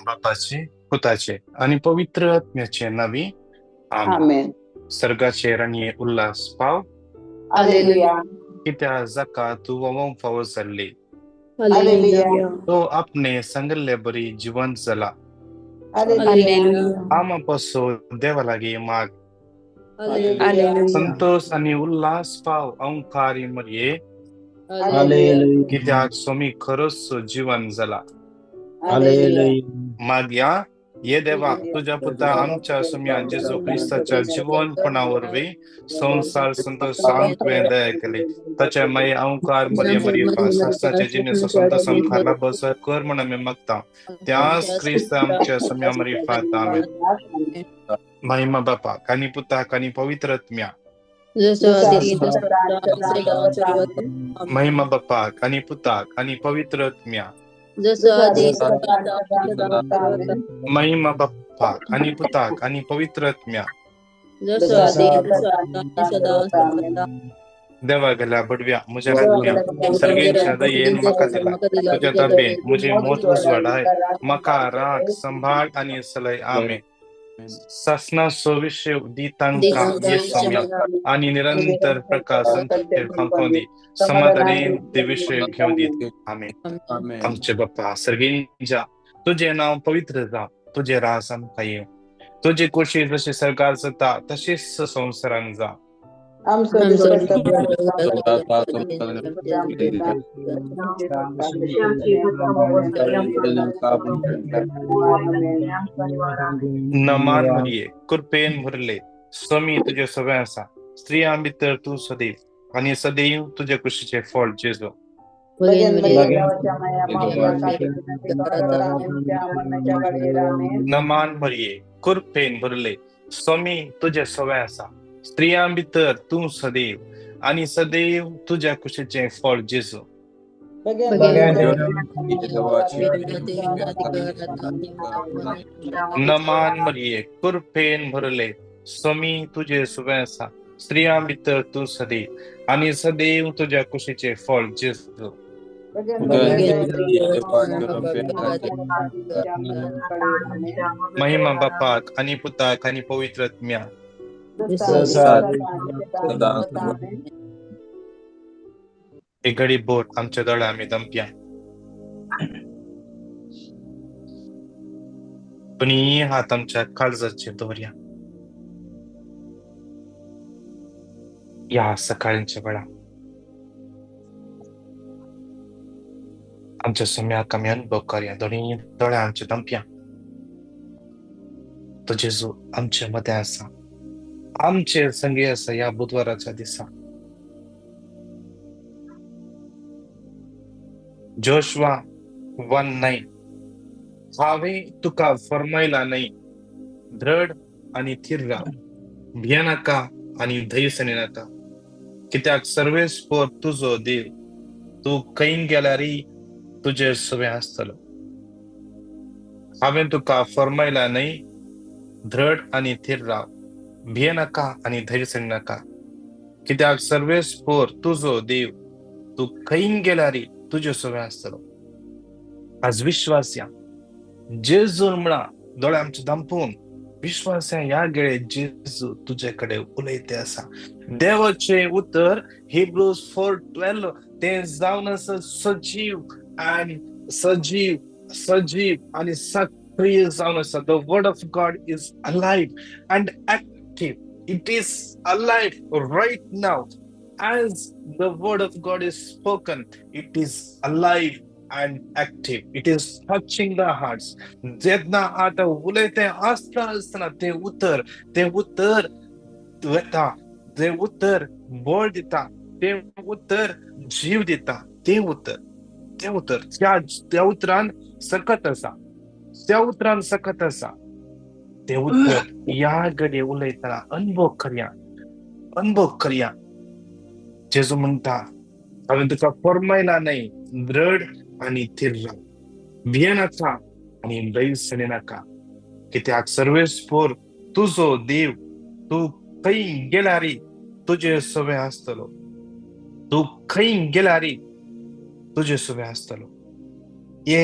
बापाचे, पुताचे आनी पवित्र आत्म्याचे नावी आमेन. आमेन. सर्गाचे राणये उल्हास पाव. हालेलुया. कित्या जाका तूं व्हांवोंक फावो जाल्ली हालेलुया. तो आपणे सांगिल्ले बरी जिवंत जाला. हालेलुया. आमा पासो देवा लागीं माग. हालेलुया. संतोष आनी उल्हास पाव अंकारी मरये, हालेलुया. कित्याक स्वामी खरोच जिवन जाला. हालेलुया. मागया ये देवा, तुझ्या पुता आमच्या सुम्या जेजू क्रिस्ताच्या जिवनपणा वरवीं संवसार संतोषान तुवें दया केली. ताच्या मागीर अंकार मरये मरियपा सासणाचे जिणेचो संतोष आमकां बस कर म्हण आमी मागता. त्याच क्रिस्त आमच्या सुम्या मरिफात. आमेन. महिमा बापाक आनी पुताक आनी पवित्र आत्म्या. महिमा बापाक आनी पुताक आनी पवित्र आत्म्या. महिमा बापाक आनी पुताक आनी पवित्र आत्म्या. देवा गेल्या बडव्या म्हज्या आत्म्या सर्गेच्या दयेन म्हाका दिला तुज्या ताबेन म्हजी मोत उजवाडाय म्हाका राख संभाळ आनी सलय. आमेन. सासणाचो विशय दी तांकां ये सम्या आनी निरंतर प्रकाश फांकोवन दी. समाधानेन ते विशय घेवन दीत. आमेन. आमचे बाप्पा सर्गेंच्या, तुजें नांव पवित्र जावं, तुजें राज आमकां येवं, तुजी कुशी जशी सरकार जाता तशीच संवसारान जावं. नमान मरिये, कृपेन भरले, स्वामी तुजे सगळें आसा, स्त्रियां भितर तूं सदैव आनी सदैव तुजे कुशीचें फळ जेजू. नमान मरिये, कृपेन भरले, स्वामी तुजे सगळें आसा, स्त्रियां भितर तूं सदैव आनी सदैव तुज्या कुशीचें फळ जेजू. नमान मरिये, कृपेन भरले, स्वामी तुजे सगळें आसा, स्त्रियां भितर तूं सदैव आनी सदैव तुज्या कुशीचें फळ जेजू. महिमा बापाक आनी पुताक आनी पवित्र आत्म्या. एक घडी बोट आमच्या दोळ्या आमी दमप्या दोन्ही हात आमच्या काळजाचेर दवरया. या सकाळच्या वेळा आमच्या सम्याक आमी अनुभव करया. दोन्ही दोळे आमचे दमप्या. तो जेजू आमच्या मदें आसा, आमचे संगी आसा ह्या बुधवाराच्या दिसा. जोशवा 1:9 हांवें तुका फर्मायला न्हय, दृढ आनी थीर राव, भियेनाका आनी धैर्य नाका, कित्याक सर्वेस्पर तुजो देव तूं खंय गेल्यारय तुजे सवें आसतलो. हांवें तुका फर्मायला न्हय, दृढ आनी थीर राव, भियेनाका आनी धैर्य नाका, कित्याक सर्वेस्पर तुजो देव तूं खंय गेल्यारय तुजे सवें आसतलो. आज विश्वास या जेजून म्हणा दोळे आमचे दांपून विश्वास ह्या गेळे जेजू तुजे कडेन उलयते आसा. देवाचें उतर हिब्रूज 4:12 तें जावन आसा सजीव आनी सजीव सजीव आनी सक्रीय जावन आसा. The word of God is alive and active. It is alive right now. As the word of God is spoken, it is alive and active. It is touching the hearts. जेन्ना आतां उलयतें आसतना आसतना तें उतर, तें उतर वता, तें उतर बळ दिता, तें उतर जीव दिता, तें उतर, तें उतर त्या त्या उतरान सकत आसा, त्या उतरान सकत आसा. तें उतर ह्या घडये उलयतना अनुभव करया, अनुभव करया. जेजू म्हणटा, हांवें तुका फर्मायला न्हय, दृढ आनी थीर राव, भियेनाका आनी धैर्य नाका, कित्याक सर्वेस्पर तुजो देव तूं खंय गेल्यारय तुजे सवें आसतलो. तूं खंय गेल्यारय तुजे सवें आसतलो. हे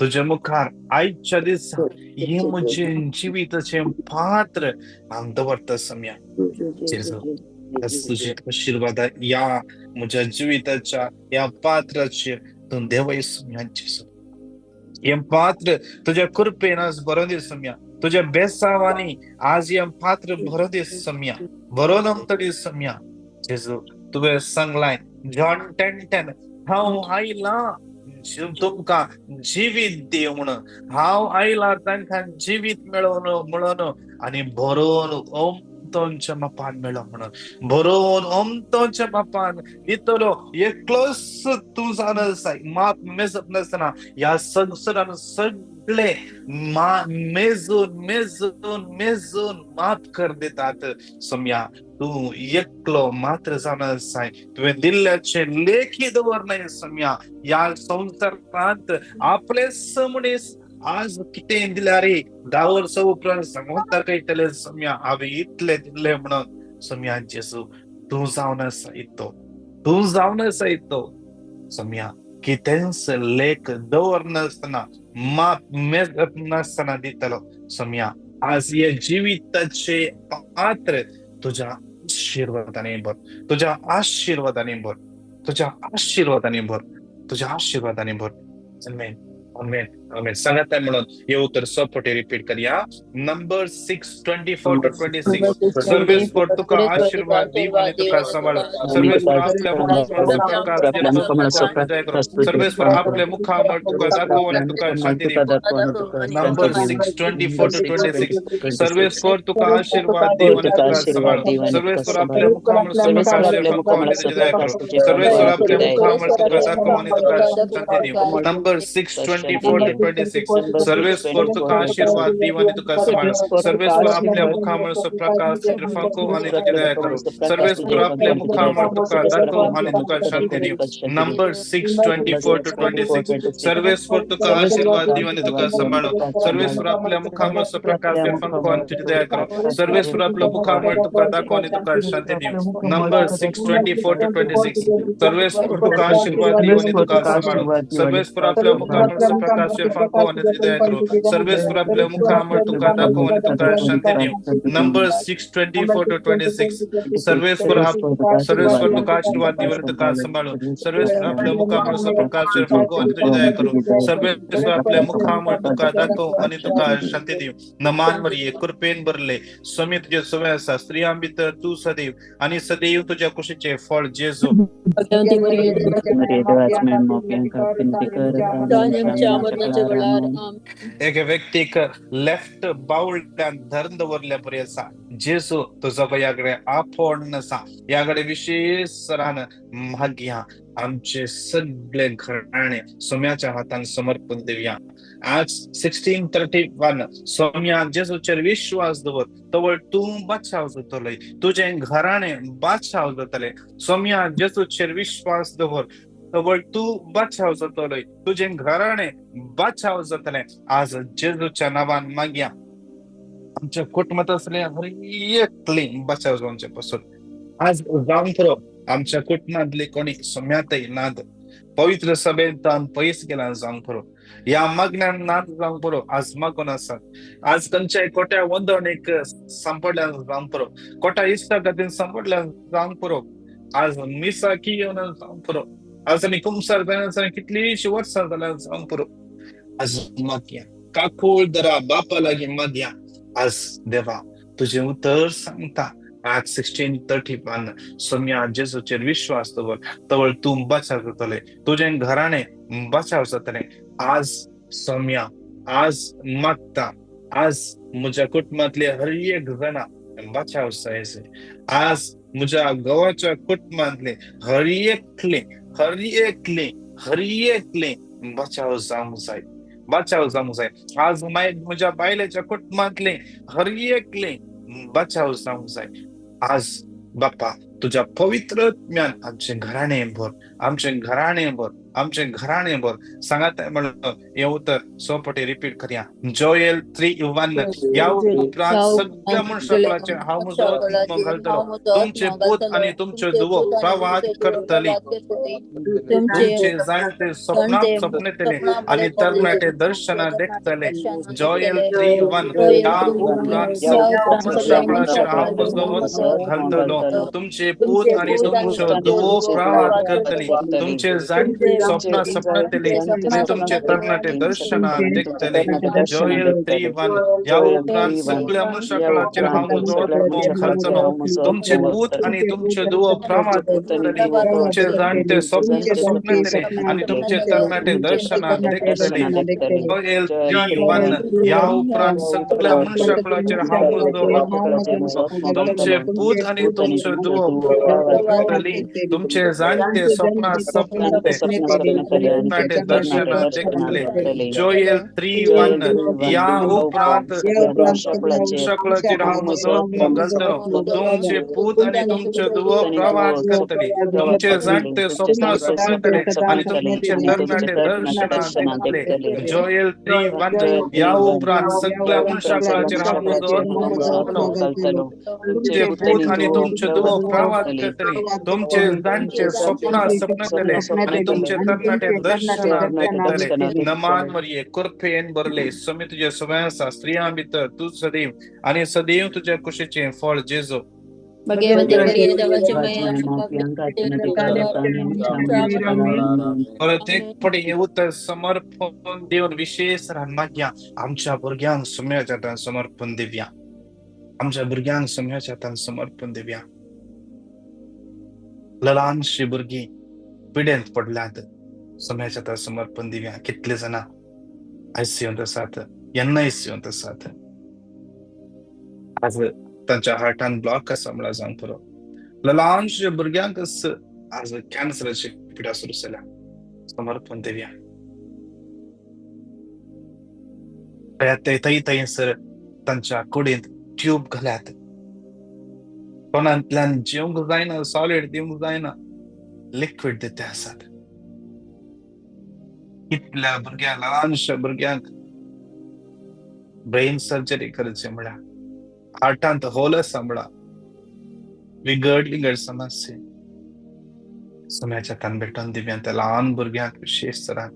तुझ्या मुखार आयच्या दिसा हे म्हजें जिविताचें पात्र हांव दवरता सम्या. जेजू, आज तुजे आशिर्वाद ह्या म्हज्या जिविताच्या ह्या पात्राचेर तूं देवय सम्या. जेजू, हें पात्र तुज्या कृपेन आज भरोन दी सम्या. तुज्या बेसावांनी आज हें पात्र भरोन दी सम्या, भरोन आमतडी सम्या. जेजू, तुवें सांगलाय जॉन 10:10, हांव आयला तुमकां जिवीत दिवन, हांव आयला तांकां जिवीत मेळोवन म्हणून आनी भरोन ओमतोंच्या मापान मेळो म्हणून, भरोन ओमतोंच्या मापान दितलो. एकलोच तूं जावन आसाय, माप मेजप नासतना ह्या संवसारान सगळे मेजून मेजून मेजून माप कर दितात सम्या. तूं एकलो मात्र जावन आसाय. तुवें दिल्ल्याचें लेखी दवरनाय सम्या. ह्या संवसारांत आपलेच मनीस आज कितें दिल्यार 10 वर्सां उपरांत सांगून दाखयतले सम्या, हांवें इतलें दिल्लें म्हणून सम्या. जेजू, तूं जावन आसा इतो, तूं जावन आसा इतो सम्या. कितेंच लेख दवरनासतना, माप मेजप नासतना दितलो सम्या. आज हे जिविताचे पात्र तुज्या आशिर्वादांनी भर, तुज्या आशिर्वादांनी भर, तुज्या आशिर्वादांनी भर, तुज्या आशिर्वादांनी भर. आमेन, आमेन, आमेन. सांगत म्हणून हे उतर सपोर्ट रिपीट करया. Number 6:24 to 26. सर्वेस्पर तुका आशीर्वाद दीव आणि तुका सांभाळ. सर्वेस्पर आपल्या मुखामळ, सर्वेस्पर आपल्या मुखामळ तुका दाखव आणि तुका शांती दीव. Number 6:24 to 26. सर्वेस्पर तुका आशीर्वाद दीव आणि तुका सांभाळ. सर्वेस्पर आपल्या मुखामळ करो. सर्वेस्पर आपल्या मुखामळ तुका दाखव आणि तुका शांती दीव. Number 6:24 to 26. सर्वेस्पर तुका आशीर्वाद दीव आणि तुका सांभाळ. सर्वेस्पर आपल्या मुखामळ प्रकाश फांको आणि तुझी दया करो. सर्वेस्पर आपल्या मुखामळ तुका दाखव आणि तुका शांती दीव. Number 6:24 to 26. सर्वेस्पर तुका आशीर्वाद दीव आणि तुका सांभाळ. सर्वेस्पर आपल्या मुखामळ प्रकाश फांको आणि तुझी दया करो. सर्वेस्पर आपल्या मुखामळ तुका दाखव आणि तुका शांती दीव. Number 6:24 to 26. सर्वेस्पर तुका आशीर्वाद दीव आणि तुका सांभाळ. सर्वेस्पर आपल्या मुखामळ प्रकाश फांको आणि तुझी दया करो. सर्वेस्पर आपल्या मुखामळ तुका दाखव आणि तुका शांती दीव. Number 6:24 to 26. सर्वेस्पर सर्वेस्पर तुका आशीर्वाद दीव आणि तुका सांभाळो. सर्वेस्पर आपल्या मुखामळ प्रकाश फांको आणि तुझी दया करो. सर्वेस्पर आपल्या मुखामळ तुका दाखव आणि तुका शांती दीव. नमान मरिये, कृपेन भरले, स्वामी तुझे सवय आसा. स्त्रियां भितर तूं सदैव आणि सदैव तुझ्या कुशीचे फळ जेजू. एक व्यक्तीक लेफ्ट बावळ्यान धरून दवरल्या बरी आसा. जेजू तुजो ह्या कडेन आपोवन आसा. ह्या कडेन विशेष रान मागया. आमचे सगळे घराणे सोम्याच्या हातान समर्पण दिवया. आज 16:31. सोम्या जेजूचेर विश्वास दवर तवळ तूं बचाव जातलोय, तुजें घराणे बचाव जातले. सोम्या जेजूचेर विश्वास दवर तवळ तूं बचाव जातलोय, तुजें घराणे बचाव जातले. आज जेजूच्या नांवान मागया आमच्या कुटुंबात असले हर एकली बचाव जावचे पासून. आज जावन पुरो आमच्या कुटुंबांतले कोणी सोम्यातय नाद पवित्र सभेंत पयस गेला जावंक पुरो, ह्या मागण्यान नाद जावंक पुरो. आज मागून आसात. आज खंयच्याय कोट्या वंदवणीक सांपडल्या जावंक पुरो, कोट्या इश्टा खातीर सांपडल्या जावंक पुरो. आज मिसाकी येवन जावंक पुरो. आज आमी कुमसार जायना कितलींशीं वर्सां जाल्यार जावंक पुरो. आज मागया काकूळ दरा बापा लागीं मागया. आज देवा तुजें उतर सांगता. आज 16:31. सोम्या जेजूचेर विश्वास दवर तवळ तूं बचाव जातले, तुजें घराणें बचाव जातलें. आज सोम्या आज मागता. आज म्हज्या कुटुंबांतले हर एक जाणा बचाव जायचे. आज म्हज्या घोवाच्या कुटुंबांतले हर एकले हर एकले हर एकले बचाव जावंक जाय, बचाव जावंक जाय. आज म्हज्या बायलेच्या कुटुंबांतले हर एकले बचाव जावंक जाय. आज बापा तुझ्या पवित्र ज्ञान आमचे घराणे भर, आमचे घराणे भर, आमचें घराणें भर. सांगात म्हणलो हें उतर 100 पटी रिपीट करया. जोएल 3:1. ह्या उपरांत सगळ्या मनशाकुळाचेर हांव म्हजो आत्मो घालतलो. तुमचे पूत आनी तुमच्यो धुवो प्रवाद करतली, तुमचे जाणटे सपनां सपनेतले आनी तरणाटे दर्शनां देखतले. जोएल 3:1. ह्या उपरांत सगळ्या मनशाकुळाचेर हांव म्हजो आत्मो घालतलो. तुमचे पूत आनी तुमच्यो धुवो प्रवाद करतली, तुमचे जाणटे सपनां सपनेतले आनी तुमचे तरणाटे दर्शनां देखतले. जोएल 3:1. ह्या उपरांत सगळ्या मनशाकुळाचेर हांव म्हजो आत्मो घालतलो. तुमचे पूत आनी तुमच्यो धुवो प्रवाद करतली, तुमचे जाणटे सपनां सपनेतले आनी तुमचे तरणाटे दर्शनां देखतले. जोएल 3:1. ह्या उपरांत सगळ्या मनशाकुळाचेर हांव म्हजो आत्मो, तुमचे पूत आनी तुमच्यो धुवो प्रवाद करतली, तुमचे जाणटे सपनां सपनेतले तरणाटे दर्शनां देखतले. जोएल 3:1. ह्या उपरांत मनशाकुळाचेर हांव म्हजो आत्मो घालतलो. तुमचे पूत आनी तुमच्यो धुवो प्रवाद करतली, तुमचे जाणटे सपनां सपनेतले आनी तुमचे तरणाटे दर्शनां देखतले. जोएल 3:1. ह्या उपरांत सगळ्या मनशाकुळाचेर हांव म्हजो आत्मो घालतलो. तुमचे पूत आनी तुमच्यो धुवो प्रवाद करतली, तुमचे जाणटे सपनां सपनेतले आनी तुमचे तरणाटे दर्शनां देखतले. नमान मरिये, कृपेन भरले, स्वामी तुजे सवंय आसा. स्त्रियां भितर तूं सदैव आनी सदैव तुज्या कुशीचें फळ जेजू. परत एक पटी हें उतर समर्पण दिवन विशेश मागया. आमच्या भुरग्यांक सुम्याच्या हातान समर्पण दिवया. आमच्या भुरग्यांक सुम्याच्या हातान समर्पण दिवया. ल्हानशी भुरगीं पिडेंत पडल्यात, सुम्याच्या हातान समर्पण दिवया. कितले जाणां आयसीयूंत आसात, एनआयसीयूंत आसात, आज तांच्या हार्टान ब्लॉक आसा म्हणल्यार जावंक पुरो. ल्हानशे भुरग्यांक आज कॅन्सराची पिडा सुरू जाल्या, समर्पण दिवया. थंय थंयसर तांच्या कुडींत ट्यूब घाल्यात, तोंडांतल्यान जेवंक जायना, सॉलिड दिवंक जायना, लिक्विड दिते आसात. कितल्या भुरग्यांक, ल्हानशा भुरग्यांक ब्रेन सर्जरी करची म्हळ्यार, हार्टांत होल आसा म्हळ्यार, विंगड विंगड समस्या. सुम्याच्या हातान भेटोवन दिवया त्या ल्हान भुरग्यांक विशेश तरान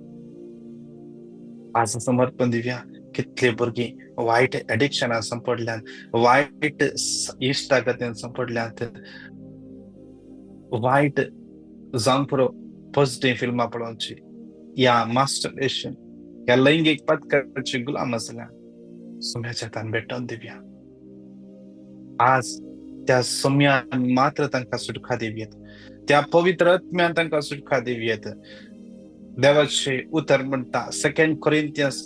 आज समर्पण दिवया. कितले भुरगीं वायट एडिक्शनां सांपडल्यात, वायट इश्टागतीन सांपडल्यात, वायट जावंक पुरो पॉझिटीव फिल्मां पळोवची या मास्टरबेशन या लैंगीक पत्कराची गुलाम आसल्या, सुम्याच्या हातान भेटोवन दिवया. आज त्या सुम्यान मात्र तांकां सुटका दिवयेत, त्या पवित्र आत्म्यान तांकां सुटका दिवयेत. देवाचे उतर म्हणटा 2 Corinthians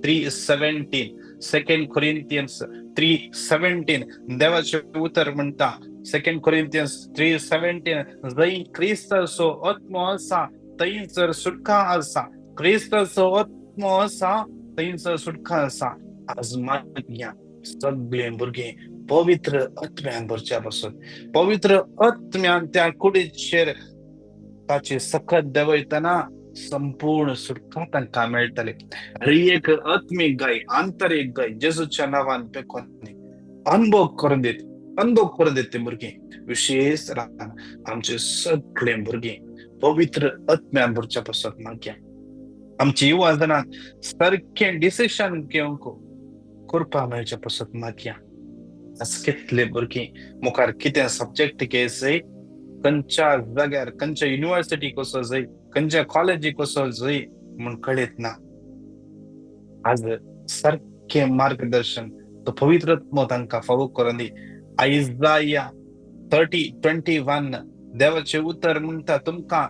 3:17, 2 Corinthians 3:17. देवाचे उतर म्हणटा 2 Corinthians 3:17, जंय क्रिस्ताचो आत्मो आसा थंयसर सुटका आसा. क्रिस्ताचो आत्मो आसा थंयसर सुटका आसा. आज मागया सगळे भुरगे पवित्र आत्म्यान भरच्या पासून, पवित्र आत्म्यान त्या कुडीचेर ताची सकत देंवयतना संपूर्ण सुटका तांकां मेळटली. ही एक आत्मीक गाय, आंतरीक गाय जेजूच्या नांवान पेकोनी अनुभव करून दित, अनुभव करून दित ते भुरगीं. विशेश आमचे सगळे भुरगीं पवित्र आत्म्यान भरच्या पासून मागया. आमची युवा जणांक सारकें डिसिशन घेवंक कृपा मेळच्या पासून मागया. आज कितले भुरगीं मुखार कितें सब्जेक्ट घेय, खंयच्या जाग्यार, खंयच्या युनिवर्सिटी कसो जाय, खंयच्या कॉलेजी कसो जाय म्हूण कळयत ना. आज सारकें मार्गदर्शन तो पवित्र आत्मो तांकां फावो करून दी. आयजाया 30:21 देवाचें उतर म्हणटा तुमकां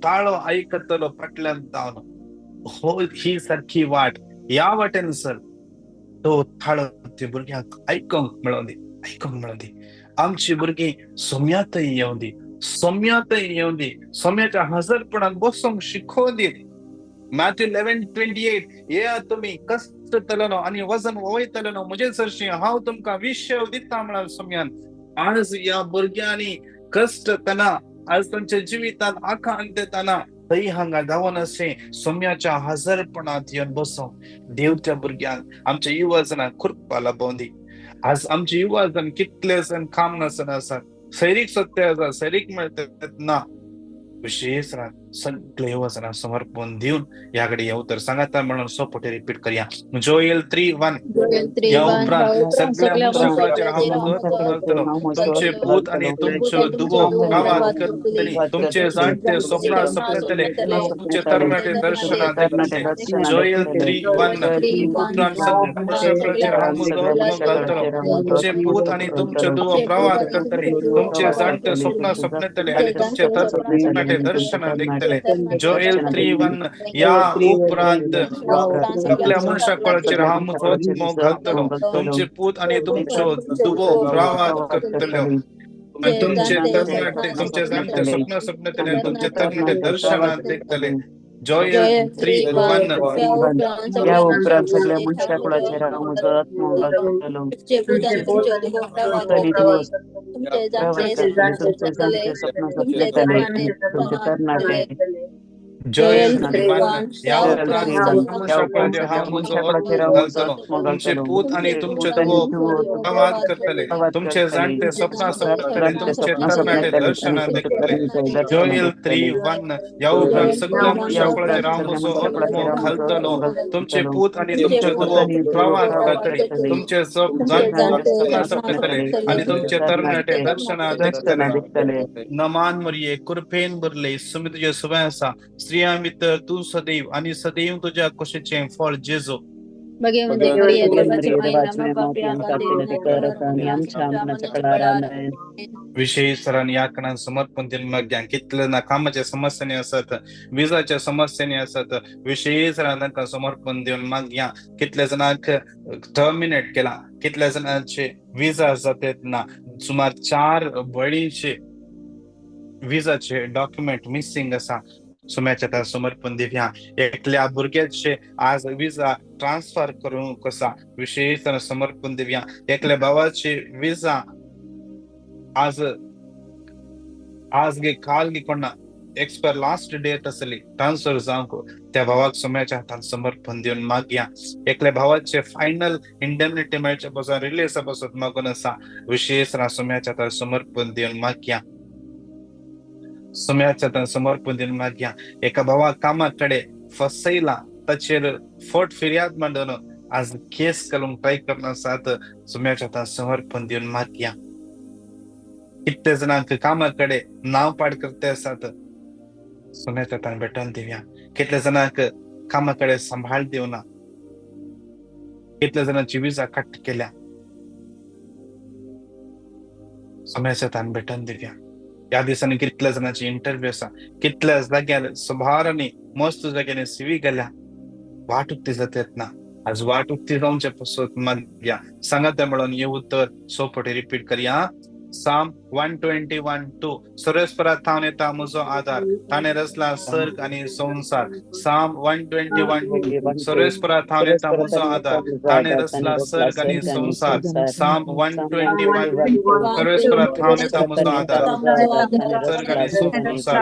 ताळो आयकतलो फाटल्यान जावन, हो ही सारकी वाट, ह्या वाटेन सर. तो ताळो ते भुरग्यांक आयकूंक मेळों दी, आयकूंक मेळों दी. आमची भुरगीं सोम्यातय येवं दी, सोम्यातय येवं दी, सोम्याच्या हजरपणान बसूंक शिकोवं दी. मॅथ्यू 11:28, येया तुमी कश्ट तलनो आनी वजन वयतलेनो म्हजे सरशी, हांव तुमकां विशय दिता म्हळ्यार सोम्यान. आज ह्या भुरग्यांनी कश्ट तना, आज तांच्या जिवितांत आकांत येताना थंय हांगा धांवन अशें सोम्याच्या हजरपणांत येवन बसों. देव त्या भुरग्यांक आमच्या युवा जणांक कृपा लाबोवं दी. आज आमचे युवा जण कितले जण काम नासतना आसात, सैरीक सत्य आसा, सैरीक मेळटा ना. विशेष सगळे युवा जणांक समर्पण दिवन ह्या कडेन येवं तर सांगाता म्हणून सोपटे रिपीट करया. जोएल 3:1. ह्या उपरांत सगळ्या मनशाचेर हांव म्हजो घालतलो, तुमचे पूत आनी तुमच्यो दुबो गांवांत करतली, तुमचे जाणटे स्वप्नां सपनेतले, तुमचे तरणाटे दर्शनां देखतले. जोएल 3:1. उपरांत सगळ्या मनशाचेर हांव म्हजो घालतलो, तुमचे पूत आनी तुमच्यो दुबो प्रवाद करतली, तुमचे जाणटे स्वप्नां सपनेतले आनी तुमचे तरणाटे दर्शनां देखतले. जोएल 3:1. ह्या उपरांत सगळ्या मनशाकळाचेर हांव म्हजो आत्मो घालतलो, तुमचे पूत आनी तुमच्यो दुबो प्रवाद करतल्यो, आनी तुमचे तरणाटे तुमचे जाणटे स्वप्न सपनेतले आनी तुमचे तरणाटे दर्शनां देखतले. जोएल 3:1. ह्या उपरांत सगळ्या मनशाकुळाचेर हांव म्हजो आत्मो घालतलो, तुमचे जाणटे स्वप्न सपनेतले, तुमचे तरणाटे. जोएल 3:1. ह्या उपरांत सगळ्या मनशाकुळाचेर हांव म्हजो आत्मो घालतलो, तुमचे पूत आनी तुमचे दुबो प्रवाद करतले, तुमचे जाणटे स्वप्नां सपनेतले, तुमचे तरणाटे दर्शनां देखतले. जोएल 3:1. ह्या उपरांत सगळ्या मनशाकुळाचेर हांव म्हजो आत्मो घालतलो, तुमचे पूत आनी तुमचे दुबो प्रवाद करतले, तुमचे जाणटे स्वप्नां सपनेतले आनी तुमचे तरणाटे दर्शनां देखतले. नमान मरिये, कृपेन भरले, सुमी तुजे सुवें आसा, स्त्रियां भितर तूं सदैव आनी सदैव तुज्या कुशीचें फळ जेजू. विशेष सरान ह्या कणान समर्पण दिवन मागया. कितले ना कामाच्या समस्यांनी आसत, विजाच्या समस्यांनी आसत, विशेष सरान तांकां समर्पण दिवन मागया. कितले जाणांक टर्मिनेट केला, कितल्या जाणांचे विजा जातात ना, सुमार 4 बळींचे विजाचे डॉक्युमेंट मिसिंग आसा. सुम्याच्या हातान समर्पण दिवया. एकल्या भुरग्याचे आज विजा ट्रान्सफर करूंक आसा, विशेष समर्पण दिवया. एकल्या भावाचे विजा आज आज गे काल गे कोणा एक्सपायर लास्ट डेट आसली ट्रान्सफर जावंक, त्या भावाक सुम्याच्या हातान समर्पण दिवन मागया. एकल्या भावाचे फायनल इंडेमनिटी मेळचे पासून रिलीजा पासून मागून आसा, विशेष सुम्याच्या हातान समर्पण दिवन मागया. सुम्याच्या हातान समर्पण दिवन मागया. एका भावाक कामा कडेन फसयला, ताचेर फट फिर्याद मांडून आज केस घालूंक ट्राय करून आसात, सुम्याच्या हातान समर्पण दिवन मागया. कितले जाणांक कामा कडेन नांव पाड करते आसात, सुम्याच्या हातान भेटोवन दिवया. कितले जाणांक कामा कडेन सांबाळ दिवना, कितले जाणांची विजा कट केल्या, सुम्याच्या हातान भेटोवन दिवया. ह्या दिसांनी कितल्या जाणांची इंटरव्यू आसा, कितल्या जाग्यार सुभारांनी मस्त जाग्यांनी सिवी गेल्या, वाट उक्ती जातात ना. आज वाट उक्ती जावचे पासून मागया. सांगात म्हणून हे उतर सोपटे रिपीट करया. Psalm 121:2. सर्वेस्परा थावन येता म्हजो आदार, ताणें रचला सर्ग आनी संवसार. Psalm 121:2. सर्वेस्परा थावन येता म्हजो आदार, ताणें रचला सर्ग आनी संवसार. Psalm 121:2. सर्वेस्परा थावन येता म्हजो आदार, सर्ग आनी संवसार.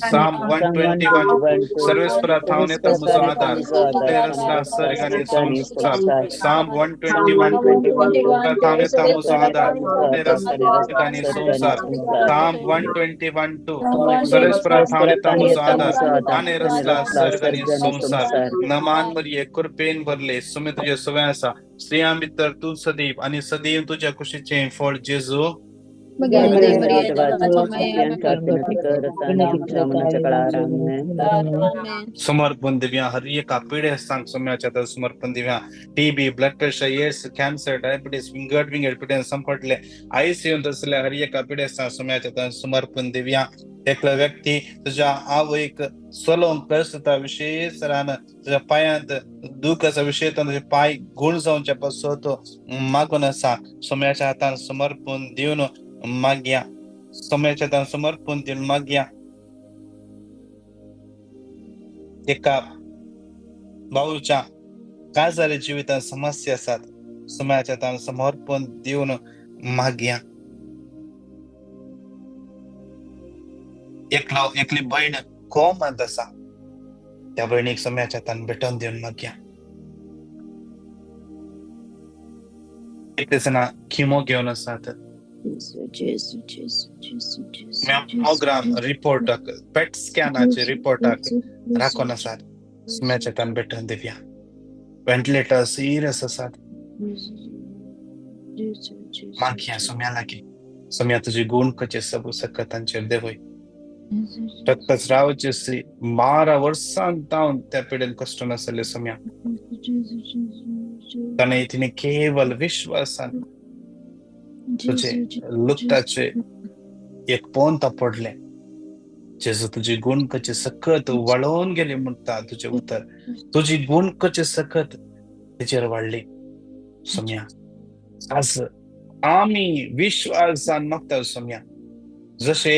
Psalm 121:2. सर्वेस्परा थावन येता म्हजो आदार, ताणें रचला सर्ग आनी संवसार. Psalm 121:2. थावन येता म्हजो आदार, ताणें रचला आनी संवसार. Psalm 121:2. सर्वेस्परा थावन येता म्हजो आदार, ताणें रचला सर्ग आनी संवसार. नमान मरिये, कृपेन भरले, सुमी तुजे सुवें आसा, स्त्रियां भितर तूं सदैव आनी सदैव तुज्या कुशीचें फळ जेजू. समर्पण दिवया. हर एका पिडेस्तांक सुम्याच्या हातान समर्पण दिवया. TB, blood pressure, AIDS, cancer, diabetes, विंगड विंगड पिड्यान संपटले, आयसीयूंत आसल्या हर एका पिडेस्तांक सुम्याच्या हातान समर्पण दिवया. एकलो व्यक्ती तुज्या आवयक चलोवंक प्रस्तुता, विशेष रान तुज्या पांयांत दूख आसा, विशेष तुजे पांय गूण जावचे पासून मागून आसा, सुम्याच्या हातान समर्पण दिवन मागया. सुम्याच्या हातान समर्पण दिवन मागया. एका भाऊच्या काजारी जिवितांत समस्या आसात, सुम्याच्या हातान समर्पण दिवन मागया. एकलो एकली भयण कोमांत आसा, त्या भयणीक सोम्याच्या हातान भेटोवन दिवन मागया. कितले जाणां किमो घेवन आसात, मॅमोग्राम रिपोर्टाक, पेट स्कॅनाचे रिपोर्टाक राखून आसात, सोम्याच्या हातान भेटोवन दिवया. व्हेंटिलेटर सिरियस आसात, मागया सोम्या लागीं. सोम्या तुजी गुण कचे सबू सकत तांचेर देवय. रक्तस्रावाची स्त्री 12 वर्सां जावन त्या पिडेन कश्ट नासले सोम्या, ताणें तिणे केवल विश्वासान तुजे लुकटाचे एक पोंत पडले. जेजू तुजी गुण कचे सकत वळोवन गेली म्हणटा तुजें उतर, तुजी गुण कचे सकत तिचेर वाडली. सोम्या आज आमी विश्वासान मागता सोम्या, जशे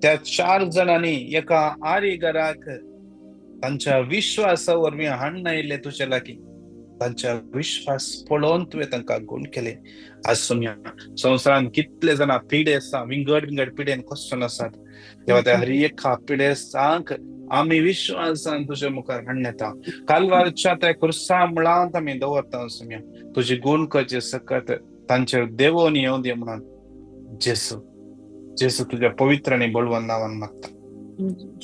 त्या 4 जाणांनी एका आरीगराक तांच्या विश्वासा वरवीं हाडून आयिल्ले तुजे लागीं, तांच्या विश्वास पळोवन तुवें तांकां गुण केले. आज सोम्या संवसारांत कितले जाणां पिडे आसा, विंगड विंगड पिडेन कश्टन आसात, तेव्हा त्या हर एका पिडेस्तांक आमी विश्वासान तुजे मुखार हाडून येता. कालवारच्या त्या खुर्सा मुळांत आमी दवरता सोम्या, तुजी गुण करचे सकत तांचेर देवोन येवं दी म्हणून जेसू जेसू तुज्या पवित्र आनी बळवंत नांवान मागता.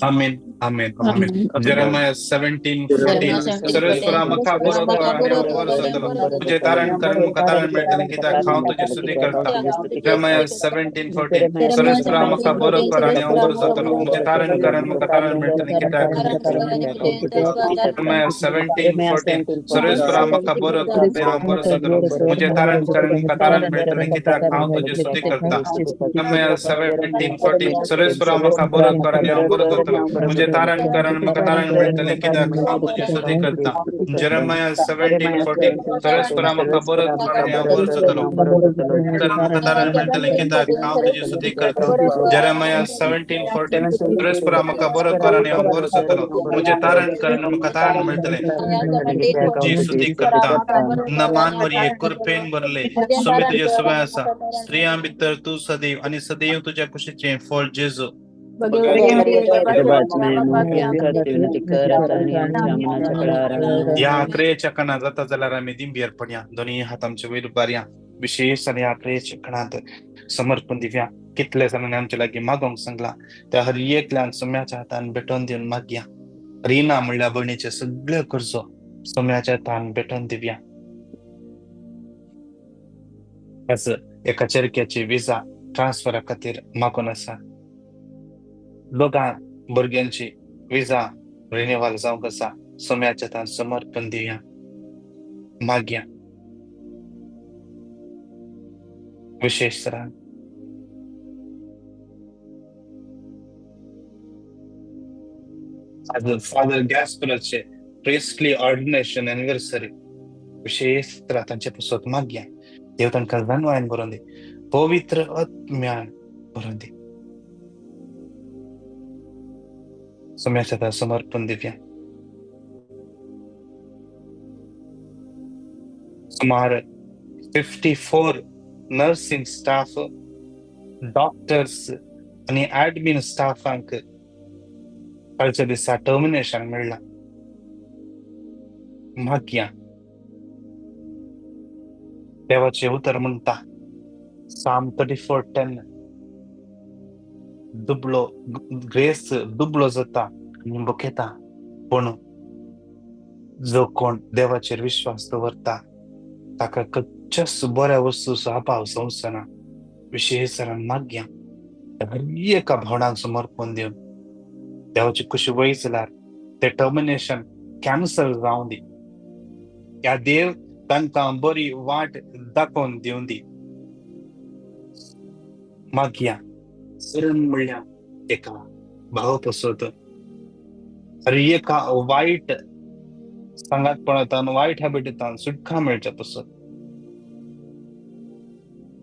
आमेन, आमेन, आमेन. जेरेमाया 17:14 सर्वेस्परा म्हाका बरो कर आनी हांव बरो जातलो, तुजें तारण करून म्हाका तारण मेळटलें, कित्याक हांव तुजी स्तुती करता. जेरेमाया 17:14 सर्वेस्परा म्हाका बरो कर आनी हांव बरो जातलो, तुजें तारण करून म्हाका तारण मेळटलें, कित्याक. जेरेमाया 17:14 सर्वेस्परा म्हाका बरो कर आनी हांव बरो जातलो, तुजें तारण करून म्हाका तारण मेळटलें, कित्याक हांव तुजी स्तुती करता. जेरेमाया 17:14 सर्वेस्परा म्हाका बरो कर आनी हांव बरो जातलो, तुजें तारण करून म्हाका तारण मेळटलें, कित्याक हांव तुजी स्तुती करता. जेरेमाया 17:14 सर्वेस्परा म्हाका बरो कर आनी हांव बरो जातलो, कारण म्हाका तारण मेळटलें, कित्याक हांव तुजी स्तुती करता. जेरेमाया 17:14 सर्वेस्परा म्हाका बरो कर आनी हांव बरो जातलो, तुजें तारण करून म्हाका तारण मेळटलें, तुजी स्तुती करता. नमान मरिये कृपेन भरले, स्वामी तुजे सवय आसा, स्त्रियां भितर तूं सदैव आनी सदैव तुज्या कुशीचें फळ जेजू. ह्या क्रियेच्या कणांत जाता जाल्यार आमी दिंबी अर्पणया, दोनूय हात आमचे वयर उबारया, विशेश आनी ह्या क्रियेच्या कणांत समर्पण दिवया. कितले जाणांनी आमचे लागीं मागोंक सांगला, त्या हर एकल्यान सोम्याच्या हातान भेटोवन दिवन मागया. रिना म्हणल्या भयणीचे सगळे करचो सोम्याच्या हातान भेटोवन दिवया. आज एका चेरक्याची विजा ट्रान्सफरा खातीर मागून आसा, दोगां भुरग्यांची विजा रिन्युअल जावंक आसा, सोम्याच्या हातान समर्पण दिवया, मागया. विशेश तरान आज फादर गॅस्पराचे प्रिस्टली ऑर्डिनेशन एनिवर्सरी, विशेश तरा तांचे पासत मागया. देव तांकां जाणवायन बरोवन दी, पवित्र आत्म्यान बरोवन दी. सोम्याच्या हातान समर्पण दिवया. सुमार 54 नर्सिंग स्टाफ, डॉक्टर्स आनी ऍडमीन स्टाफांक कालच्या दिसा टर्मिनेशन मेळ्ळां. मागया. देवाचें उतर म्हणटा साम 34:10, दुबळो ग्रेस दुबळो जाता आनी बुकेता, पूण जो कोण देवाचेर विश्वास दवरता ताका कच्च्याच बऱ्या वस्तूचो अभाव जावचो. विशेश मागया हर एका भावनांक समर्पण दिवन देवाची कुशी वयर जाल्यार ते टर्मिनेशन कॅन्सल जावं दी, ह्या देव तांकां बरी वाट दाखोवन दिवं दी. मागया शरण म्हणल्यार एका भाव पसत हर एका वायट सांगातपणांत वायट हॅबिटांत सुटका मेळच्या पसत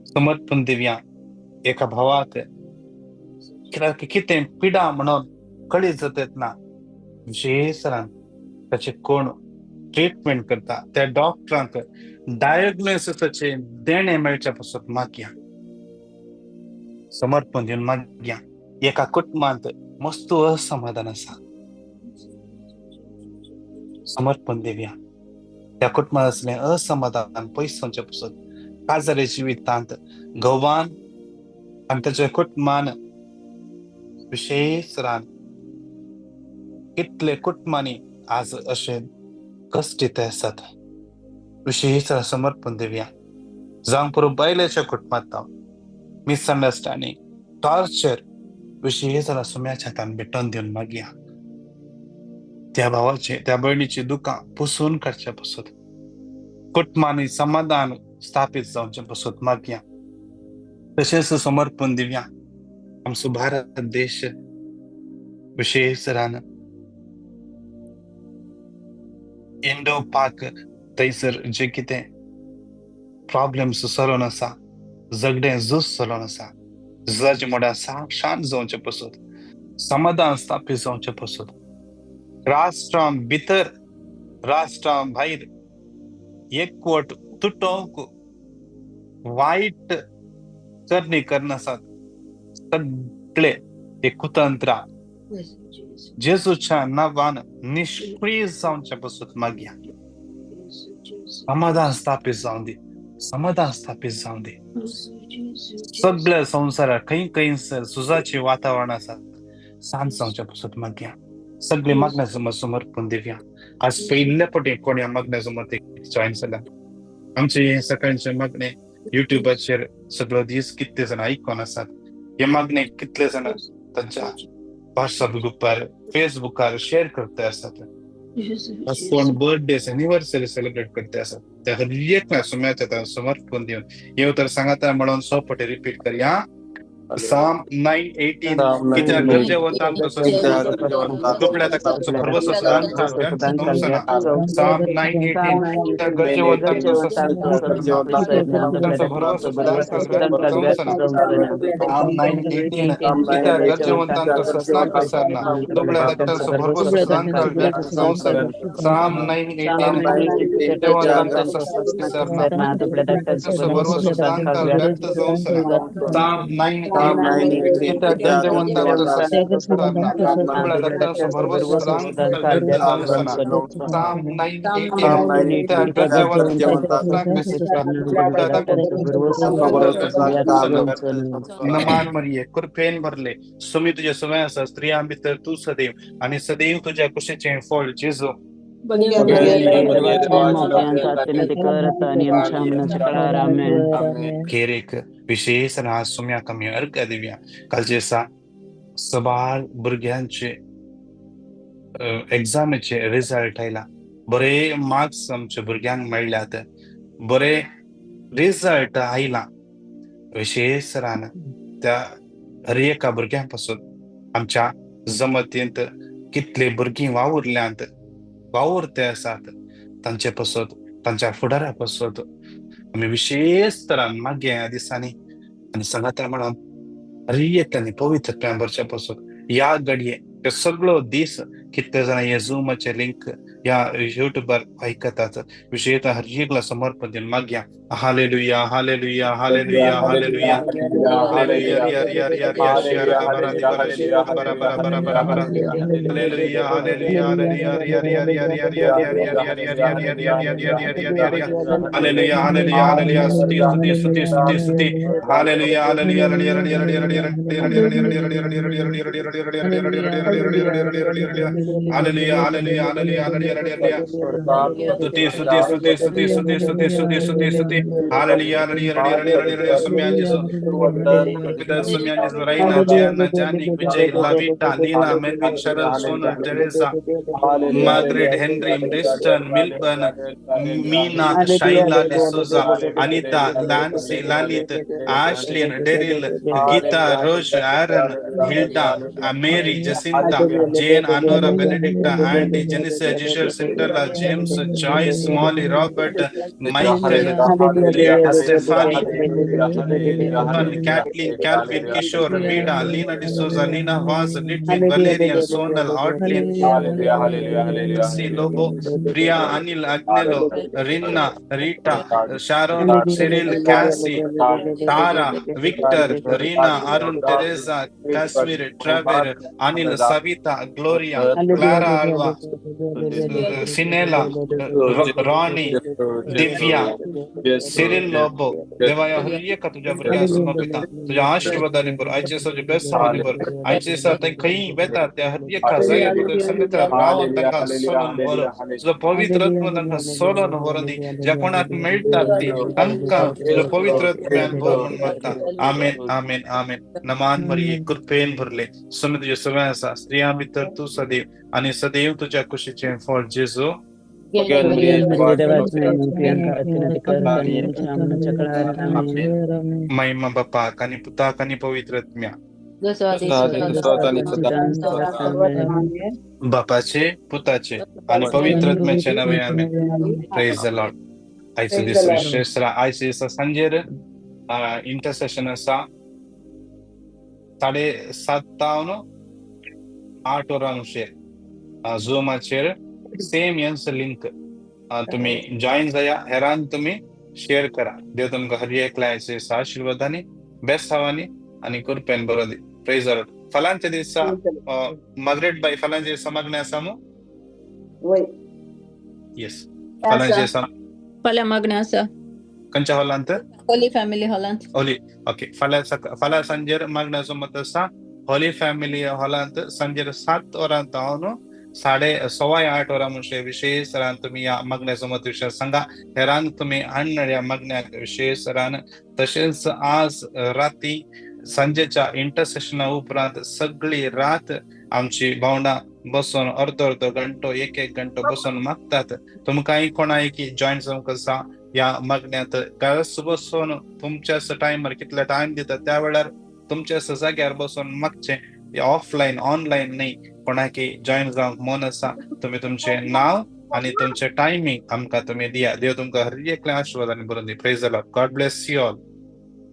समर्पण दिवया. एका भावाक कित्याक कितें पिडा म्हणून कळीत जाता ना, विशेषान ताचे कोण ट्रिटमेंट करता त्या डॉक्टरांक डायग्नोसिसाचे देणें मेळच्या पासत मागया, समर्पण दिवन मागया. एका कुटुंबांत मस्त असमाधान आसा, समर्पण दिवया. त्या कुटुंबात आसलें असमाधान पयस जावचें पसून काजारे जिवितांत घोवान आनी ताच्या कुटुंबान विशेष रान कितले कुटुंबांनी आज अशें कश्ट दित आसात, विशेष समर्पण दिवया. जावं पुरो बायलेच्या कुटुंबांत मिसअंडरस्टँडींग, टॉर्चर विशेष सुम्याच्या हातान भेटोवन दिवन मागया. त्या भावाचे त्या भयणीची दुकां पुसून काडचे पसत, कुटुंबांनी समाधान स्थापीत जावचें पसत मागया. तशेंच समर्पण दिवया आमचो भारत देश विशेष रान इंडो पाक थंयसर जे कितें प्रॉब्लम्स चलोन आसा, झगडें झूज चलोन आसा, झुजाचे मोडां शांत जावचें पसत, समाधान स्थापीत जावचें पसत, राष्ट्रां भितर राष्ट्रां भायर एकवट तुटोवंक वायट करणी करनासात सगळे ते कुतंत्रा जेजूच्या नांवान निश्क्रीय जावचें पसत मागया. समाधान स्थापीत जावं दी, समाधान स्थापीत जावं दी. सगळ्या संवसारात खंय खंयसर झुजाचें वातावरण आसा, शांत जावचें पसत मागया. सगळे मागण्या समोर समर्पण दिवया. आज पयल्या पटी कोण ह्या मागण्या समोर ते जॉईन जाल्या. आमचे हे सकाळचे मागणे युट्यूबाचेर सगळो दीस कितले जाण आयकोन आसात. हे मागणे कितले जाण तांच्या व्हॉट्सअप ग्रुपार, फेसबुकार शेअर करते आसात. कोण बर्थडे एनिवर्सरी सेलिब्रेट करते आसात. त्या हर एकल्या सुम्याच्या समर्पण दिवन हे तर सांगाता म्हणून 100 पटी रिपीट करया. Psalm 9:18 कित्याक गरजेवंतांक दुबळ्या तांचो भरवसो सदांकाळ व्यर्थ जावचो ना. Psalm 9:18 कित्याक गरजेवंतांक तांचो भरवसो सदांकाळ व्यर्थ जावचो ना. Psalm 9:18 कित्याक गरजेवंतांक ससनाक विसरना, दुबळ्या तांचो भरवसो सदांकाळ व्यर्थ जावचो ना. Psalm 9:18 गरजेवंतांक ससनाक विसरना, तांचो भरवसो सदांकाळ व्यर्थ जावचो ना. Psalm 9:18 कित्याक गरजेवंतांक ससनाक दुबळ्या तांचो भरवसो सदांकाळ व्यर्थ जावचो ना. Psalm 9:18 कित्याक गरजेवंतांक विसरना, दुबळ्या नमान मरिये कृपेन भरले सुमी तुझे सुमे आसा, स्त्रियां भितर तूं सदैव आनी सदैव तुज्या कुशीचें फळ जेजू. खेरीक विशेष आज सुम्याक आमी अर्घ दिवया. कालचे दिसा सबार भुरग्यांचे एग्जामीचे रिजल्ट आयला, बरे मार्क्स आमच्या भुरग्यांक मेळ्ळ्यात, बरे रिजल्ट आयला. विशेष रान त्या हर एका भुरग्यां पासून आमच्या जमतींत कितले भुरगीं वावुरल्यांत, वावुरते आसात, तांचे पासत तांच्या फुडारा पासत आमी विशेष तरान मागया ह्या दिसांनी. आनी सांगाता म्हणून हर एकल्यानी पवित्र प्रेम भरच्या पासत ह्या घडये ते सगळो दीस कितले जाणां हे झुमाचे लिंक ह्या युट्यूबार आयकतात, विशेष हर एकला समर्पण दिवन मागया. Hallelujah hallelujah hallelujah hallelujah hallelujah Riya रिया रिया रिया बरा बरा बरा बरा बरा बरा हालेलुया हालेलुया हालेलुया रिया रिया रिया रिया रिया रिया रिया रिया रिया रिया रिया रिया रिया रिया रिया रिया रिया हालेलुया हालेलुया हालेलुया स्तुति स्तुति स्तुति स्तुति स्तुति हालेलुया हालेलुया रिया रिया रिया रिया रिया रिया रिया रिया रिया रिया रिया रिया रिया रिया रिया रिया रिया रिया hallelujah hallelujah hallelujah hallelujah रिया स्तुति स्तुति स्तुति स्तुति स्तुति स्तुति स्तुति स्तुति स्तुति हालेलुया हालेलुया हालेलुया हालेलुया सुम्या जेसु पिता सुम्या जेसु Raina Jana Janik Vijay Lavita Leena Melvin Sharal Sonal Teresa Margaret Henry Riston Milburn Meena Shaila D'Souza Anita Lancy Lalit Ashlyn Daryl Geetha Rosh Aaron Hilda Mary Jacinta Jane Anora Benedicta Andy Jenisa Jishal Cinderella James Joyce Molly Robert Michael Stephanie, Kathleen, Calvin, Kishore, Veena, Leena D'Souza, Leena Vaz, Litwin, Valerian, Sonal, Artlin, C. Lobo, Priya, Anil, Agnello, Rinna, Rita, Sharon, Cyril, Cassie, Tara, Victor, Reena, Arun, Teresa, Kashmir, Trevor, Anil, Savita, Gloria, Clara Alva, Sinela, Ronnie, Divya, Cyril Lobo. देवाया हर एका तुझ्या भुरग्यांक समर्पिता, तुझ्या आशीर्वादाने भर, आयचे दिसा बेसांवांनी भर, आयचे दिसा थंय खंय वेता त्या हर एका जाग्यार तुज्या संगता रावन तांकां सोडून व्हर, तुजो पवित्र आत्मो तांकां सोडून व्हरून दी, ज्या कोणाक मेळटात ती तांकां तुजो पवित्र आत्म्यान भर म्हूण मागता. आमेन, आमेन, आमेन. नमान मरिये, कृपेन भरले, स्वामी तुजे सगळें आसा, स्त्रियां भितर तूं सदैव आनी सदैव तुज्या कुशीचें फळ जेजू. महिमा बापाक आनी पुताक आनी पवित्र आत्म्या. बापाचे, पुताचे आनी पवित्र आत्म्याचे नावे आमेन. Praise the Lord. आयचो दीस विशेष, आयचे दिसा सांजेर इंटरसेशन आसा 7:30 8 वरांचेर झुमाचेर सेम यांच लिंक तुम्ही जॉईन जाया, हेरान तुम्ही शेअर करा. देव तुमकां हर एकल्याचे आशीर्वादांनी, बेसावांनी आनी कृपेन बरो दी. Praise the Lord. फाल्यांच्या दिसा मार्गरेट बाय, फाल्यांच्या दिसा मागणें आसा मू? येस, फाल्यांच्या दिसा फाल्यां मागणें आसा. खंयच्या हॉलांत? होली फॅमिली हॉलांत. होली, ओके. फाल्यां फाल्यां सांजेर मागण्याचो मत आसा होली फॅमिली हॉलांत सांजेर 7 वरांत हांव 8:15 वरां म्हणचे विशेष रान तुमी ह्या मागण्याचो मत विशय सांगा, हेरान तुमी हाडणार मागण्याक विशेष रान. तशेंच आज राती सांजेच्या इंटरसेशना उपरांत सगळी रात आमची भावंडां बसून अर्दो अर्दो घंटो, एक एक घंटो बसून मागतात. तुमकांय कोणाय की जॉईन जावंक आसा ह्या मागण्यांत, घराच बसून तुमच्याच टायमार कितले टायम दिता त्या वेळार तुमच्या जाग्यार बसून मागचें, ऑफलायन ऑनलायन न्ही. कोणाकी जॉईन जावंक मन आसा तुमी तुमचें नांव आनी तुमचें टायमींग आमकां तुमी दिया. देव तुमकां हर एकल्या आशिर्वादांनी भरून दी. Praise the Lord. God bless you all.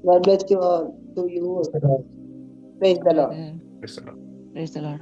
God bless you all. To you. Praise the Lord. Praise the Lord. Praise the Lord.